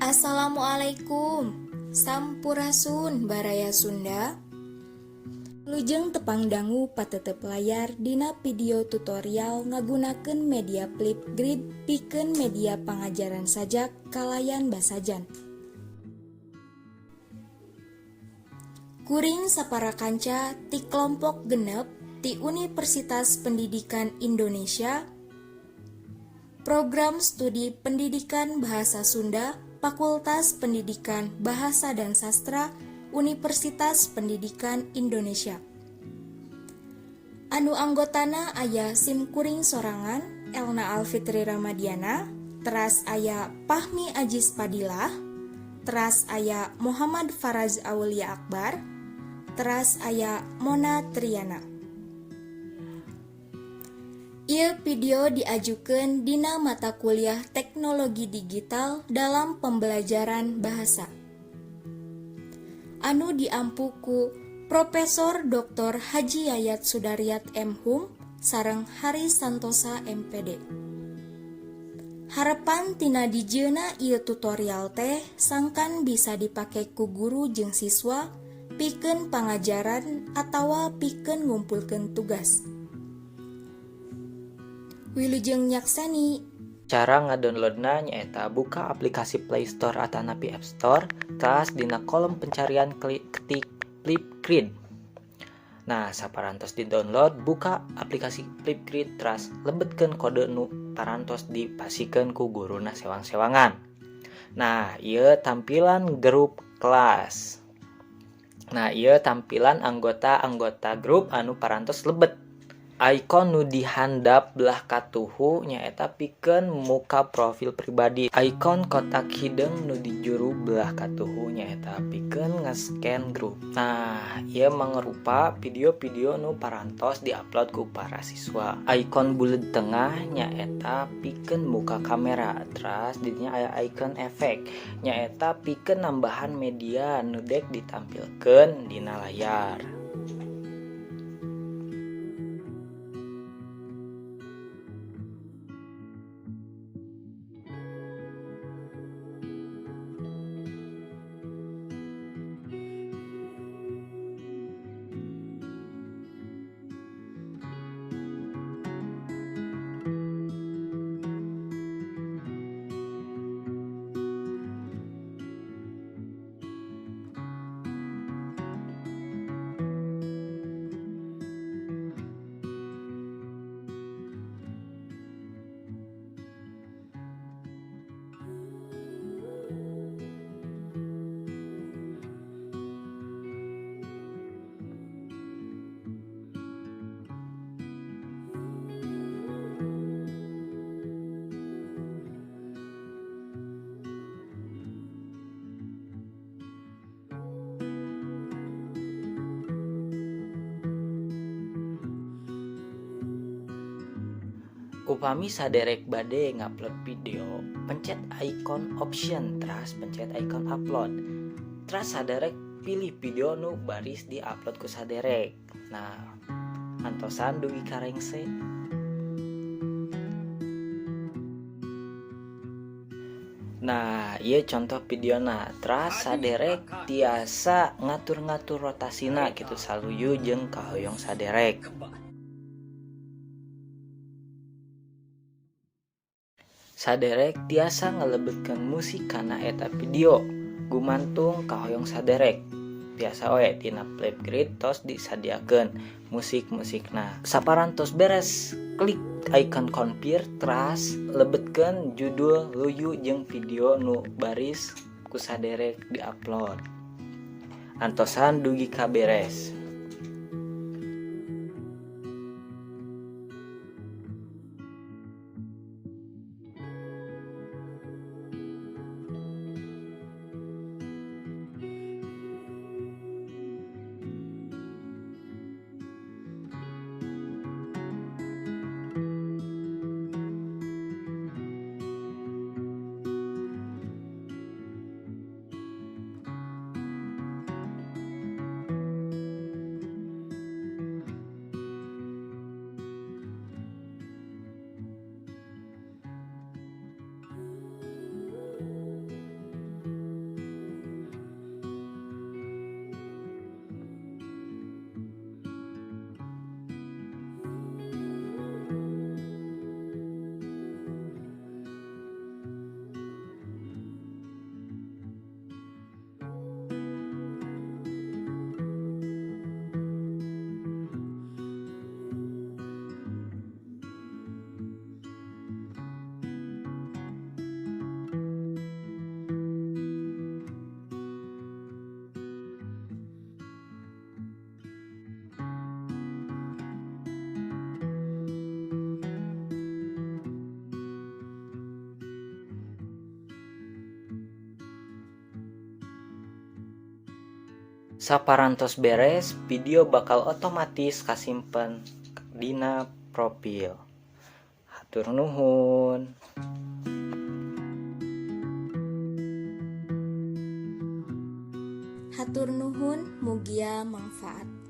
Assalamualaikum, Sampurasun Baraya Sunda. Wilujeng tepang dangu patetep layar dina video tutorial ngagunakeun media Flipgrid pikeun media pangajaran sajak kalayan basajan. Kuring sapara kanca ti kelompok 6 ti Universitas Pendidikan Indonesia, Program Studi Pendidikan Bahasa Sunda, Fakultas Pendidikan Bahasa dan Sastra, Universitas Pendidikan Indonesia. Anu anggotana aya simkuring sorangan Elna Alfitri Ramadiana, teras aya Fahmi Ajis Padilah, teras aya Muhammad Faraz Aulia Akbar, teras aya Mona Triana. Ieu video diajukeun dina mata kuliah Teknologi Digital dalam Pembelajaran Bahasa. Anu diampu ku Profesor Dr. Haji Yayat Sudaryat M.Hum sareng Hari Santosa M.Pd. Harepan tina dijieunna ieu tutorial teh sangkan bisa dipake ku guru jeung siswa pikeun pangajaran atawa pikeun ngumpulkeun tugas. Wilujeng nyakseni. Cara ngadownloadna nyaeta buka aplikasi Play Store atanapi App Store, teras dina kolom pencarian ketik Flipgrid. Nah, saparantos di-download, buka aplikasi Flipgrid teras lebetkeun kode nu parantos dipasihkeun ku guruna sewang-sewangan. Nah, ieu tampilan grup kelas. Nah, ieu tampilan anggota-anggota grup anu parantos lebet. Ikon nu dihandap belah katuhu nyaeta pikeun muka profil pribadi. Ikon kotak hideung nu di juru belah katuhu nyaeta pikeun nge-scan grup. Nah, ieu mangrupa video-video nu parantos diupload ku para siswa. Ikon buleud tengah nyaeta pikeun muka kamera. Teras di dinya aya ikon efek nyaeta pikeun nambahan media nu dek ditampilkeun dina layar. Upami saderek bade ngupload video, pencet ikon option teras pencet ikon upload. Teras saderek pilih video nu baris diupload ku saderek. Nah, antosan dugi ka rengse. Nah, ieu contoh videona. Teras saderek tiasa ngatur-ngatur rotasina kitu saluyu jeung kahoyong saderek. Saderek tiasa ngalebetkeun musik kana eta video gumantung kahoyong saderek. Biasa we tina Flipgrid tos disadiakeun musik-musikna. Saparantos beres, klik icon confirm teras lebetkeun judul luyu jeung video nu baris ku saderek diupload. Antosan dugi ka beres. Saparantos beres, video bakal otomatis kasimpen dina profil. Hatur nuhun. Hatur nuhun, mugia mangfaat.